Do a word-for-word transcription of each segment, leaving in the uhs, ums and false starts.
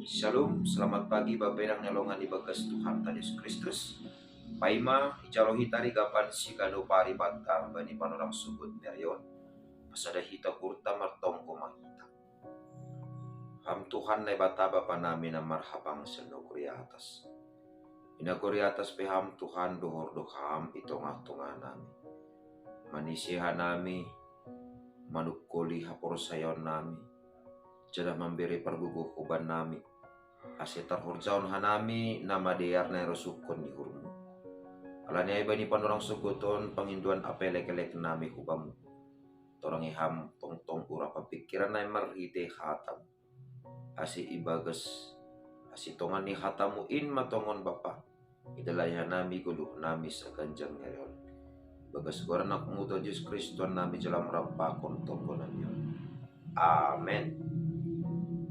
Shalom, selamat pagi Bapenang ni longan ibagas Tuhanta Jesus Kristus. Paima ijalo hita rigapan sigano paribata bani panorang sugud ni ari on. Pasada hita hurta martonggo ma hita. Ham Tuhan Naibata Bapa nami na marhabangsa di nagori atas. Di nagori atas pe Ham Tuhan, dohor do Ham i tongah-tongah nami. Manise hanami, manungkoli haporsayaon nami, janah mambere pargogoh huban nami, ase tarhorjahon hanami na madear na irosuhkon ni uhurmu. Alani ai bani panorang sugud on pangindoan ape elek-elek nami hu Bamu. Torangi Ham tongtong urap pingkiran nami marhitei hatamu. Ase ibagas, ase tongan ni hatamu in ma tongon Bapa, idalani hanami goluh nami saganjang ni ari on. Ibagas goran anakmu Tuhan Jesus Kristus Tuhan nami jalo Ham rap pakon tonggonan ni on. Amen.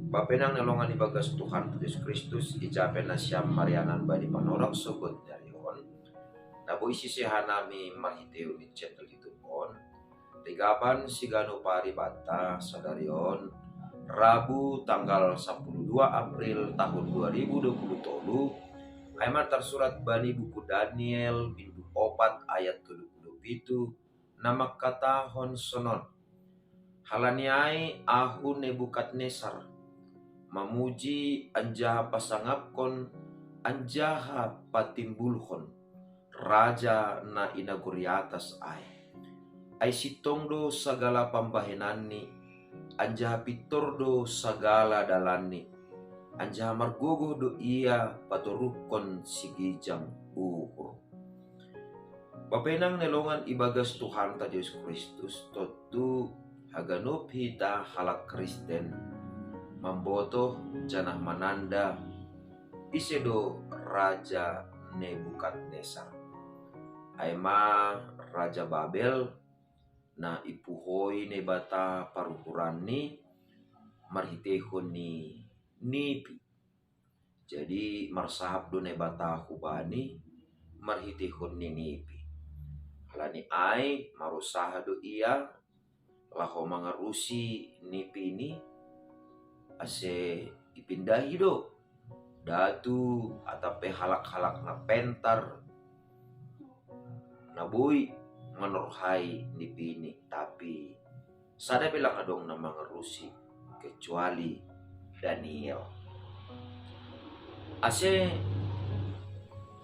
Bapenang ni longan ibagas Tuhan Jesus Kristus, ija pe nasiam marianan bani panorang sugud ni ari on, na boi sise hanami marhitei ni channel YouTube on, rigapan sigano paribata sadari on, Rabu tanggal sapuluh dua April tahun dua ribu dua puluh tolu, ai ma tarsurat bani buku Daniel bindu opat ayat tolu puluh pitu, na mangkatahon sonon: Halani ai ahu Nebukadnesar, mamuji anjaha pasangapkon anjaha patimbulhon Raja na i nagori atas ai. Ai sintong do sagala pambahenanni, anjaha pintor do sagala dalanni, anjaha margogoh do ia patoruhkon siginjang uhur. Bapenang ni longan ibagas Tuhanta Jesus Kristus, tontu haganup hita halak Kristen mambotoh janah mananda ise do Raja Nebukadnesar. Ai ma raja Babel na ipuhoi Naibata paruhuranni marhiteihon ni nipi. Jadi marsahap do Naibata hubani marhiteihon ni nipi. Halani ai marusaha do ia laho mangarusi nipini, ase ipindahi do datu atap pe halak-halak na pentar na boi manorhai nipini, tapi sada pe lang adong na mangarusi kecuali Daniel. Ase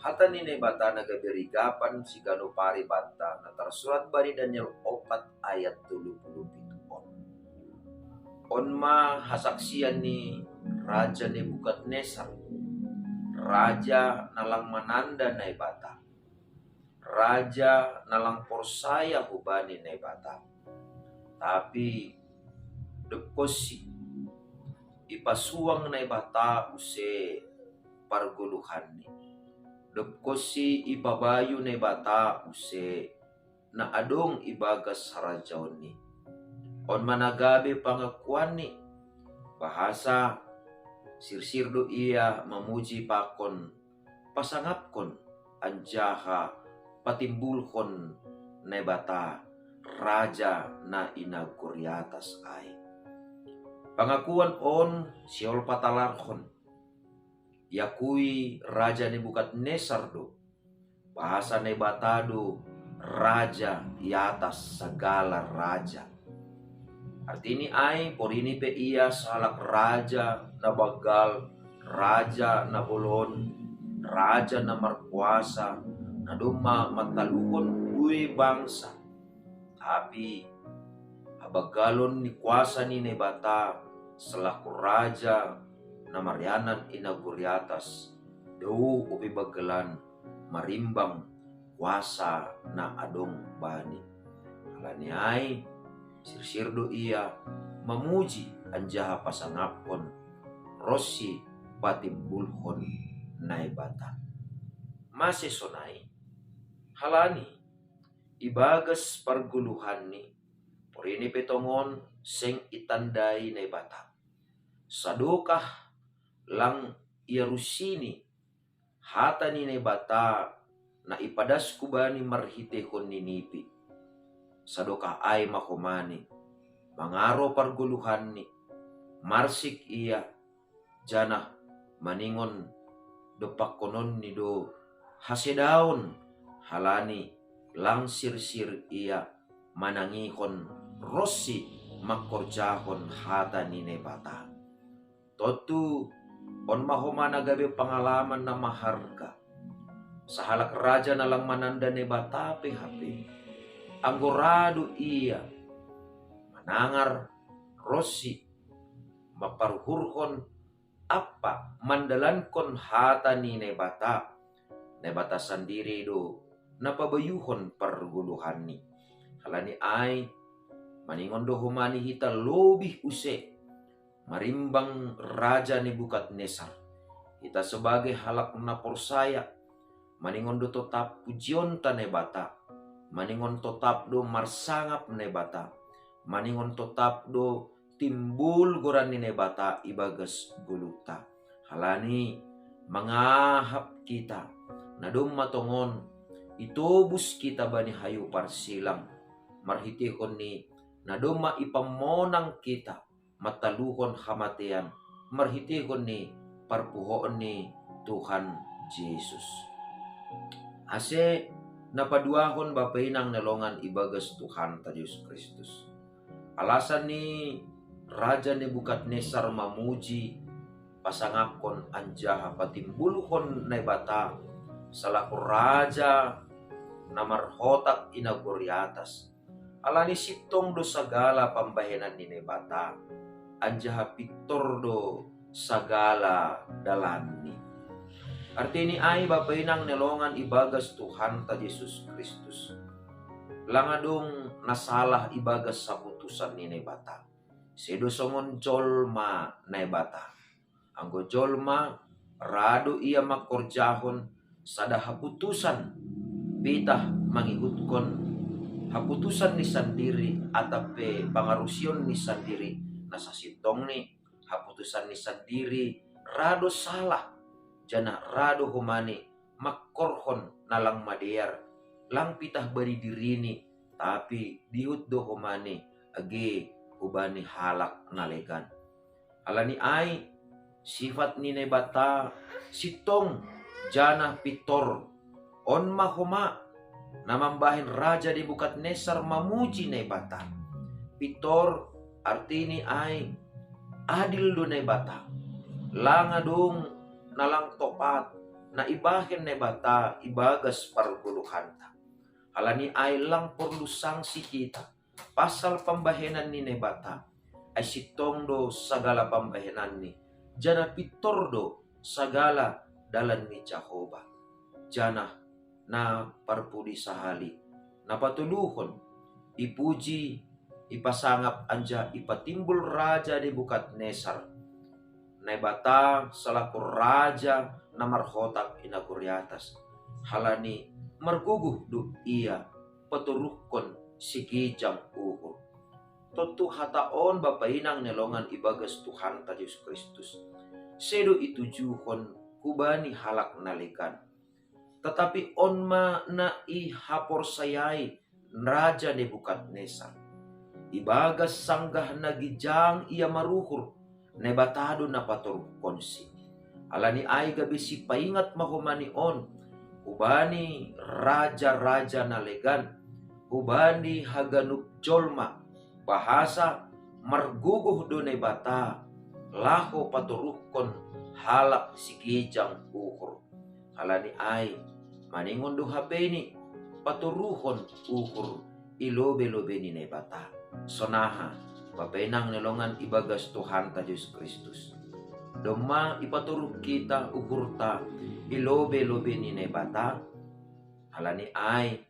hata ni Naibata na gabe rigapan sigano paribata na tarsurat bani Daniel opat ayat tolu puluh pitu on. On ma hasaksian ni Raja Nebukadnesar, raja na lang mananda Naibata, raja na lang porsaya hubani Naibata. Tapi dob konsi ipasuang Naibata use pargoluhanni. Dob konsi ipabayu Naibata use na adong ibagas harajaonni. On ma na gabe pangakuanni, bahasa sirsir do ia mamuji pakon pasangapkon anjaha patimbulhon Naibata, Raja na i nagori atas ai. Pangakuan on sihol patalarhon, iakui Raja Nebukadnesar do, bahasa Naibata do Raja i atas sagala raja. Artini ai, porini pe ia sahalak raja na banggal, raja na bolon, raja na markuasa, na domma mantaluhon buei bangsa. Tapi habanggalon ni kuasa ni Naibata selaku Raja na marianan i nagori atas, dou ope banggalan marimbang kuasa na adong bani. Halani ai, sirsir do ia mamuji anjaha pasangapkon ronsi patimbulhon Naibata. Mase sonai? Halani ibagas pargoluhanni, porini pe tongon seng itandai Naibata. Sadokah lang iarusini hata ni Naibata na ipadasku bani marhiteihon ni nipi. Sadokah ai ma homani, mangaro pargoluhanni, marsik ia, janah maningon do pakkononni do hasedaon, halani lang sirsir ia manangihon ronsi mangkorjahon hata ni Naibata. Tontu on ma homa na gabe pangalaman na maharga. Sahalak raja na lang mananda Naibata pe hape, anggo ra do ia manangar ronsi mamparuhurhon ampa mandalankon hata ni Naibata, Naibata sandiri do na pabayuhon pargoluhanni. Halani ai, maningon do homa ni hita lobih use marimbang Raja Nebukadnesar. Hita sebagai halak na porsaya, maningon do totap pujionta Naibata, maningon totap do marsangap Naibata, maningon totap do timbul goran ni Naibata ibagas goluhta. Halani mangahap hita, na domma tongon itobus hita bani hayu parsilang, marhitehon ni na domma ipamonang hita mataluhon hamatean marhitehon ni parpuhoon ni Tuhan Jesus. Ase na paduahon bapa inang na longan ibagas Tuhanta Jesus Kristus. Alasan ni Raja Nebukadnesar mamuji, pasangapkon anjaha patimbulhon Naibata salaku raja na marhotak i nagori atas. Alani sintong do sagala pambahenan ni Naibata, anjaha pintor do sagala dalanni. Artini ai bapa inang na longan ibagas Tuhanta Jesus Kristus. Lang adong na salah ibagas haputusan ni Naibata. Sedo songon jolma Naibata. Anggo jolma, ra do ia mangkorjahon sada haputusan, pitah mangihutkon haputusan ni sandiri atap pe pangarusion ni sandiri, na sasintongni haputusan ni sandiri ra do salah, janah ra do homa ni mangkorhon na lang madear, lang pitah bani dirini, tapi diihut do homa ni age hubani halak na legan. Alani ai, sifat ni Naibata sintong janah pintor. On ma homa na mambahen Raja Nebukadnesar mamuji Naibata. Pintor artini ai adil do Naibata. Lang adong na lang topat na ibahen Naibata ibagas pargoluhanta. Alani ai lang porlu sangsi hita pasal pambahenan ni Naibata, ai sintong do sagala pambahenanni, janah pintor do sagala dalan ni Jahowa. Janah na parpudi sahali, na patoluhon, ipuji, ipasangap anjaha ipatimbul Raja Nebukadnesar Naibata salaku raja na marhotak i nagori atas, halani margogoh do ia patoruhkon sigijang uhur. Tontu hata on bapa inang na longan ibagas Tuhanta Jesus Kristus, sedo itujuhon hubani halak na legan. Tetapi on ma na ihaporsayai Raja Nebukadnesar. Ibagas sanggah na gijang ia maruhur, Naibata do na patoruhkonsi. Alani ai gabe sipaingat ma homa ni on hubani raja-raja na legan, hubani haganup jolma, bahasa margogoh do Naibata laho patoruhkon halak sigijang uhur. Alani ai, maningon do hape ni patoruhon uhur i lobe-lobe ni Naibata. Sonaha, bapa inang na longan ibagas Tuhanta Jesus Kristus. Domma ipatoruh hita uhurta i lobe-lobe ni Naibata. Alani ai,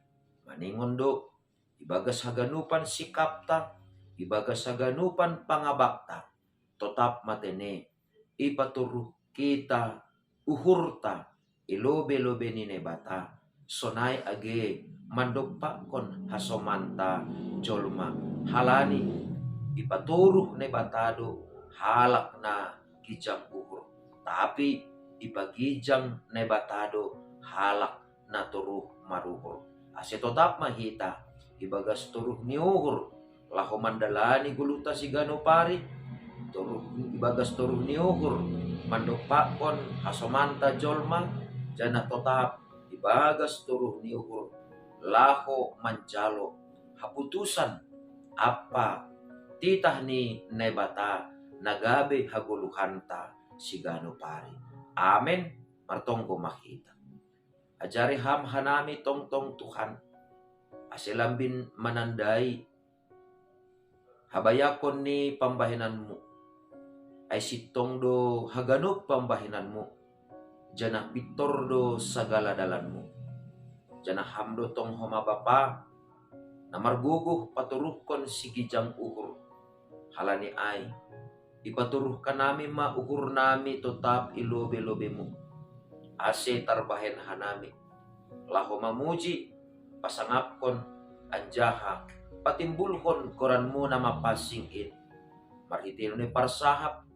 maningon do ibagas haganupan sikapta, ibagas haganupan pangabakta, totap ma tene ipatoruh hita uhurta i lobe-lobe ni Naibata, sonai age mandompakkon hasomanta jolma, halani ipatoruh Naibata do halak na gijang uhur, tapi ipagijang Naibata do halak na toruh maruhur. Ase totap ma hita ibagas toruh ni uhur laho mandalani goluhta siganup ari, toruh, ibagas toruh ni uhur mandompakkon hasomanta jolma, janah totap ibagas turuh ni uhur laho manjalo haputusan ampa titah ni Naibata na gabe hagoluhanta siganup ari. Amen. Martonggo ma hita. Ajari ham hanami tongtong Tuhan, ase lambin manandai habayakon ni pambahenanmu. Ai sintong do haganup pambahenanmu, janah pintor do sagala dalanmu. Janah ham do tong homa Bapa, na margogoh paturuhkon sigijang uhur. Halani ai, ipaturuh hanami ma uhurnami totap i lobei-lobeimu, ase tarbahen hanami laho mamuji, pasangapkon, anjaha patimbulhon goranmu na mapansing in, marhiteihon ni parsahap,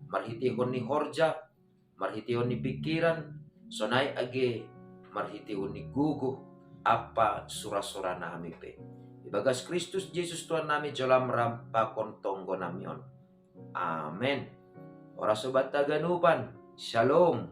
marhiteihon ni horja, marhiteihon ni pingkiran, sonai age marhiteihon ni gogoh ampa sura-suranami pe. Ibagas Kristus Jesus Tuhannami, jalo ma ram pakon tonggonami on. Amen. Horas sobat haganupan. Shalom.